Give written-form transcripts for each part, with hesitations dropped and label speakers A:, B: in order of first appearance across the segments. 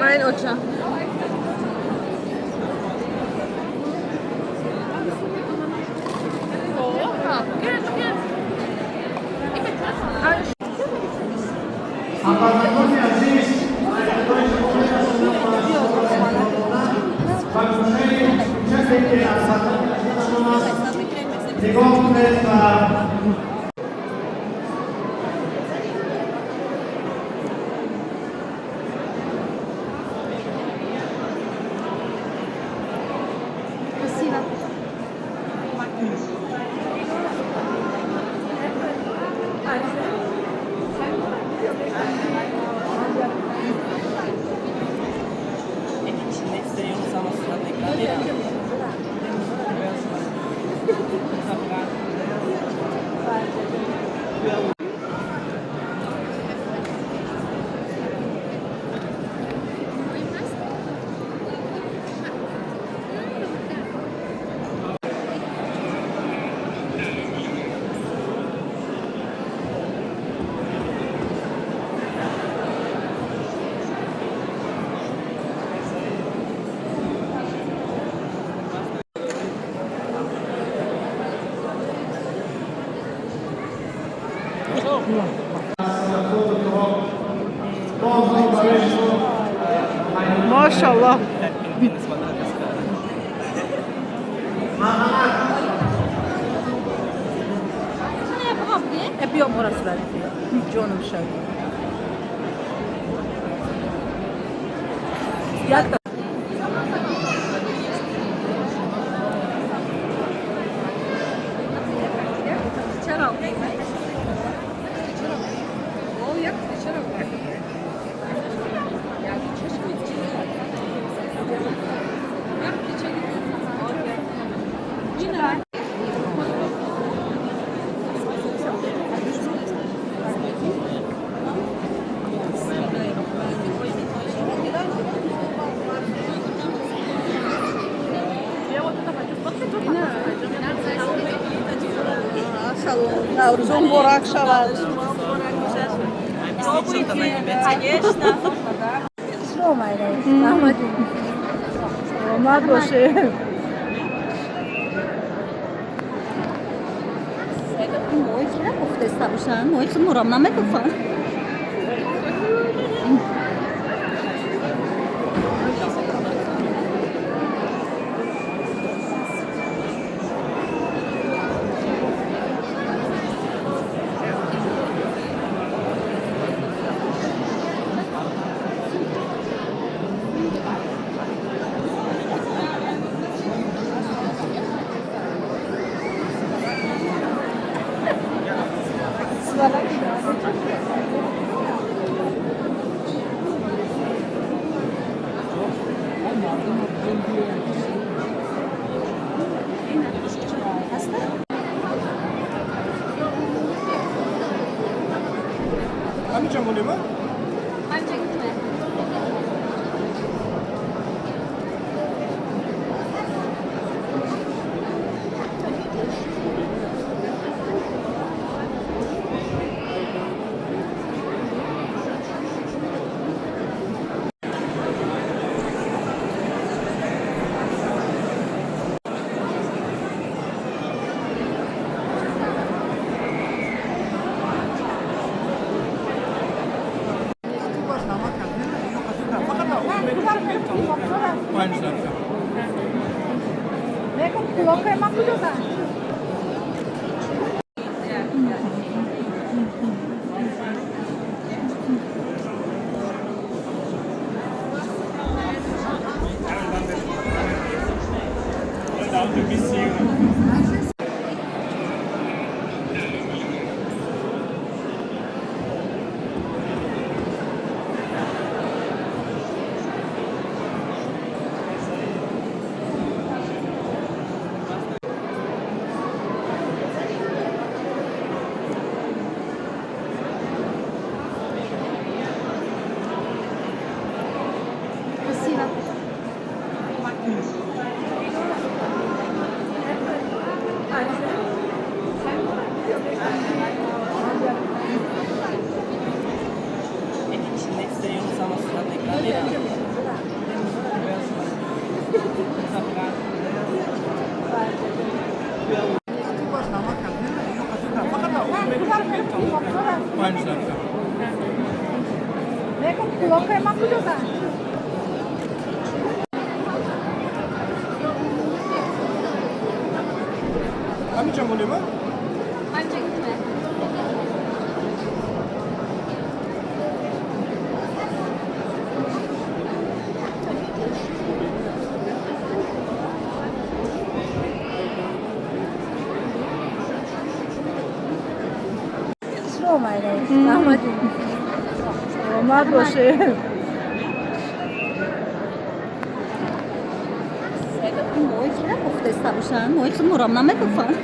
A: Mein Ocha.
B: Ҳамватанони азиз, ба гӯшаи хурде, ки аз ватани азизамон аст, нигоҳ кунед ва
C: Красиво.
D: Evin içinde istemiyoruz ama suratına ekran değil.
B: Боз барои шумо.
E: Машаллоҳ.
B: Марҳамат.
E: Биё, мора сурат, ҷонум шав. Якта.
A: Чаро? О, як чаро? Як чашми. Як чаро? Ина.
E: Наврӯзо муборак шавад.
A: Конечно.
E: Саломат бошед.
C: Мои кира гуфтеста бошанд, мои худ мурам намегуфтанд.
B: Ҳаминҷо монема.
C: Анҷа гитме.
A: Bence gitme.
E: Саломат бошед.
C: Мои чира пухтеста бошанд, мои худморам намепуфанд.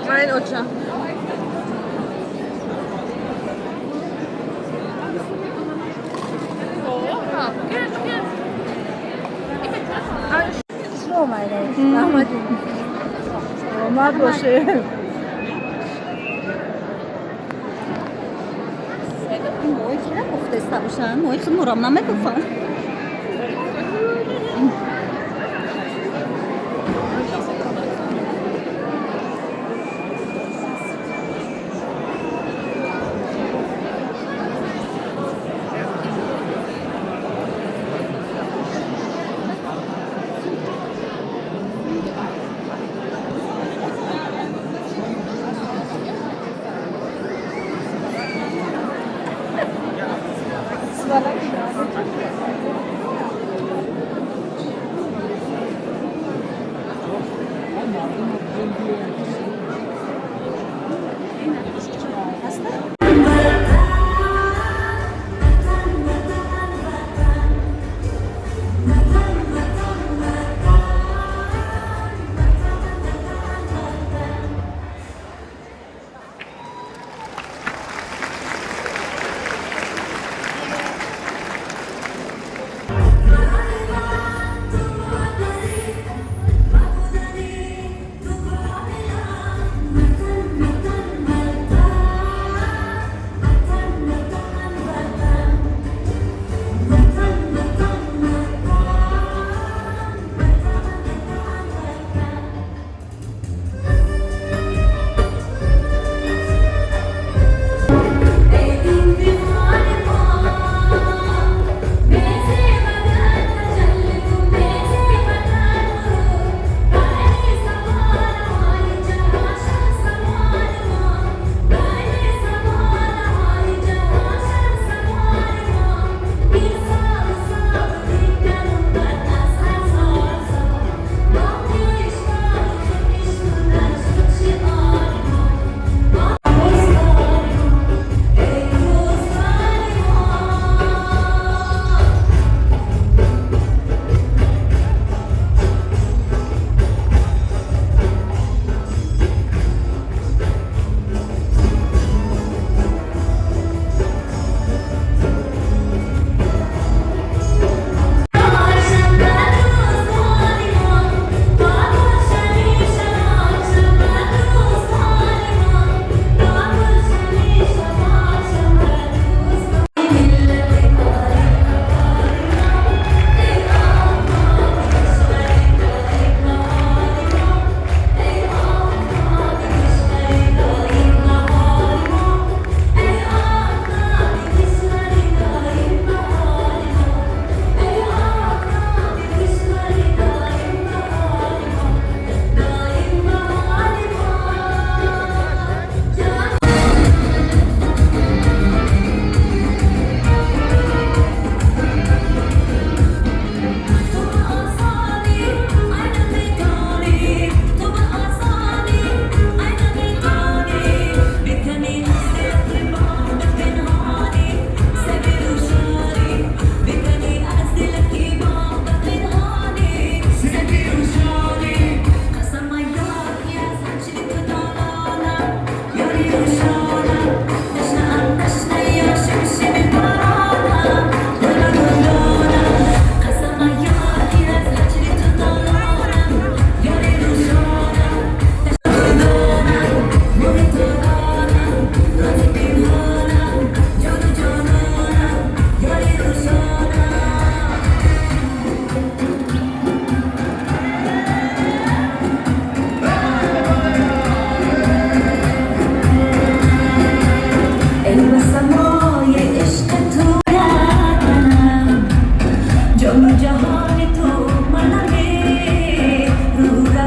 A: Mein Ocha.
E: Саломат бошед.
C: Мои чира пухтеста бошанд, мои худморам намепуфанд.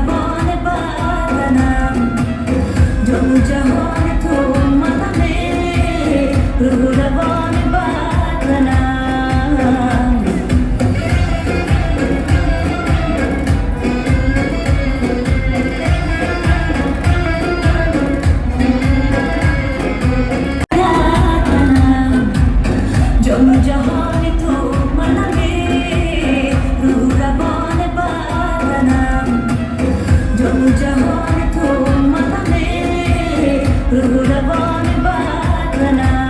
C: روان بدنم جان و جهان تو منمه روح روان بدنم. جان و جهان تو منمه روح روان بدنم جان و جهان تو منمه روح روان بدنم.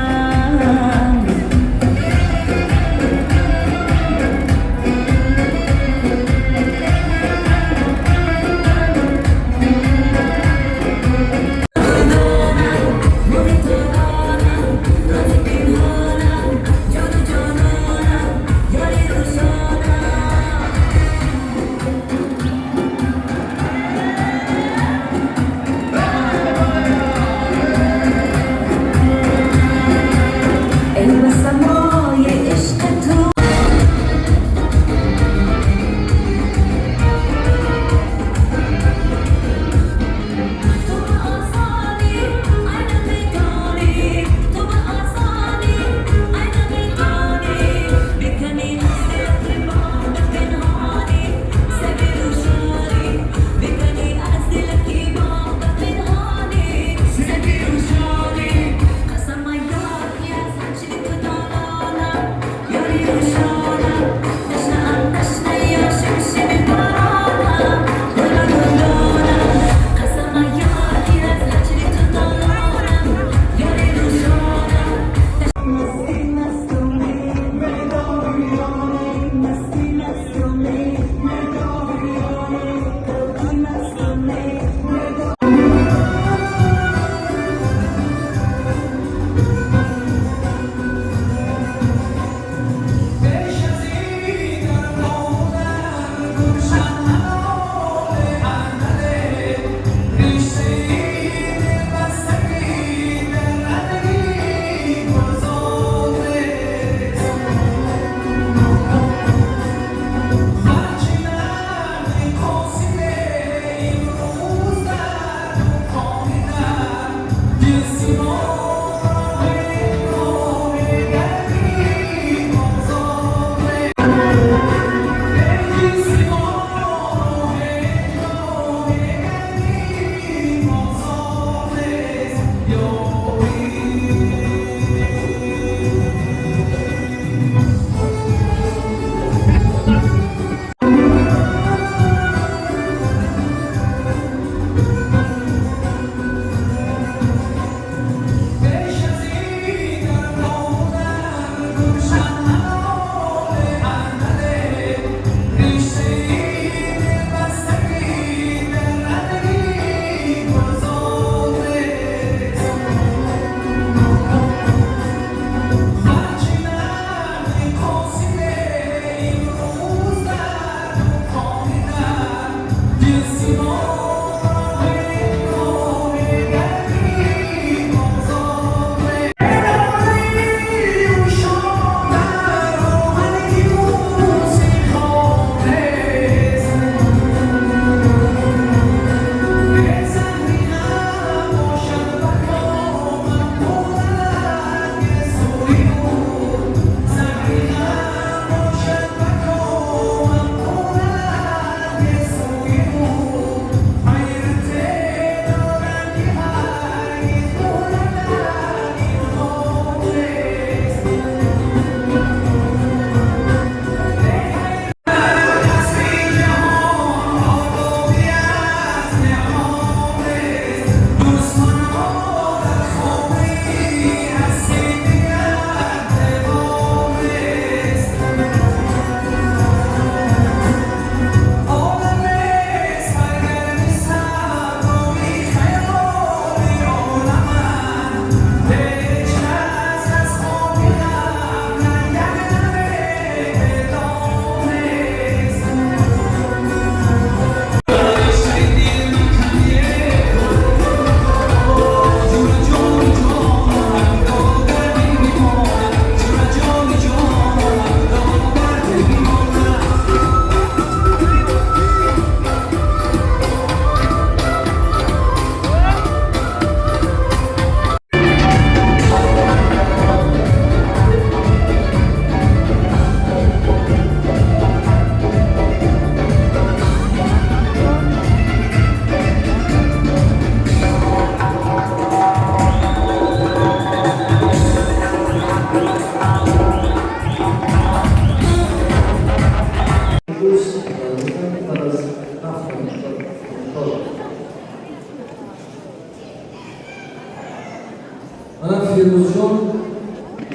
F: Мана Фирӯзҷон,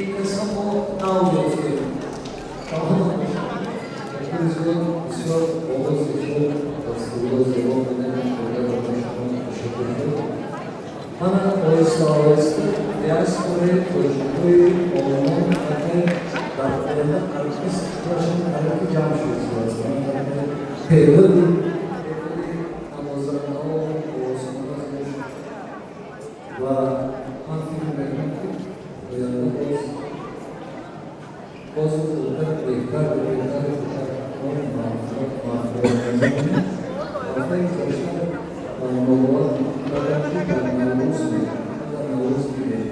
F: ин каса мо нав ёфтем. Фирӯзҷон бисёр овози хуб ва сурудо зебо мегӯяд. Ташаккур. Мана оҳиста оҳиста диаспораи тоҷикҳои Олмон ҳатто дар оянда қариб 20 кишваршон қариб ки ҷамъ шуд. Теъдоди навозандаҳо, овозхона зиёд шуд ва ман фикр мекунам, ки оянда боз хубтар, беҳтар ва беҳтару хубтар мағфират. Ҳафтаи гузашта нобовар кардам, ки дар Наврӯз дидем.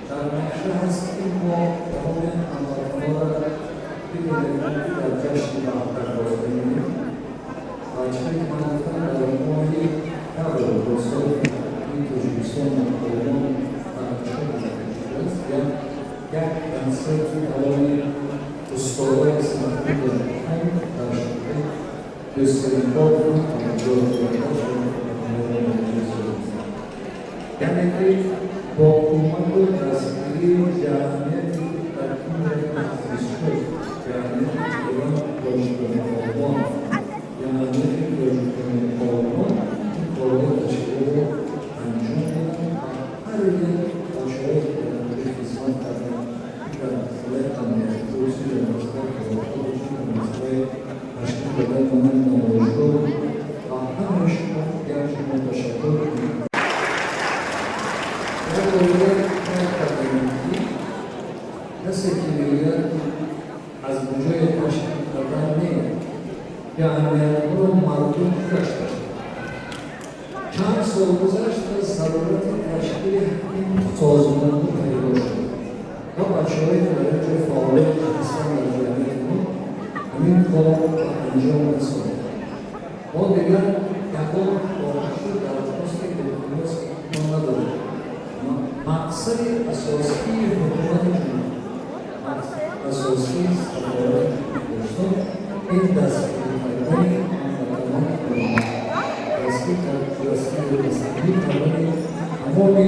F: Дар нақша ҳаст, ки мо тамоми ҳамватанонро фикр мекунем, ки дар ҷашни Ваҳдат боз бибинем. Ва чизе ки ман гуфтам, дар моҳи декабр бо соли Тоҷикистон, Олмон ба нақша гузошта шудааст як консерти тамоми устодои санъати тоҷикон дар шаҳри Дюссельдорф. Яъне ки бо кӯмаку дастгирии ҷамъияти дар ин таъсис шуд, ҷамъияти Эрон тоҷикони Олмон, ҷамъияти тоҷикони Олмон ин корҳои ташкилотро анҷом доданд ва ҳар як бачаҳое, ки дар онҷо хизмат карданд, дар масъалаи амниятпурсӣ, дар масъалаи корҳо, дар масъалаи ташкил додани ман намоишгоҳ, ва ҳамаи шумо як шумо ташаккур мекунем. Як бор қайд кардем, ки касе ки мегӯяд, аз куҷое ташкил кардан, не, ҷамъиятҳоро мардум худаш ташкил. Чанд сол гузашт ва зарурати ташкили ин созмонҳо пайдо шуд ва бачаҳое, ки дар ин ҷо фаъолият ҳастанд, дар ҷамъияти мо ҳамин корро ба анҷом расонанд. Мо дигар ягон хоҳишу дархости илтимос мо надорем. Мақсади асосии ҳукумати ҷумҳур, асосии сафорати Тоҷикистон ин дастгирӣ кардани ҳамватанони Олмон, дастгирӣ кардани тамоми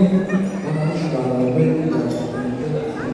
F: ҳамон шаҳрвандое, ки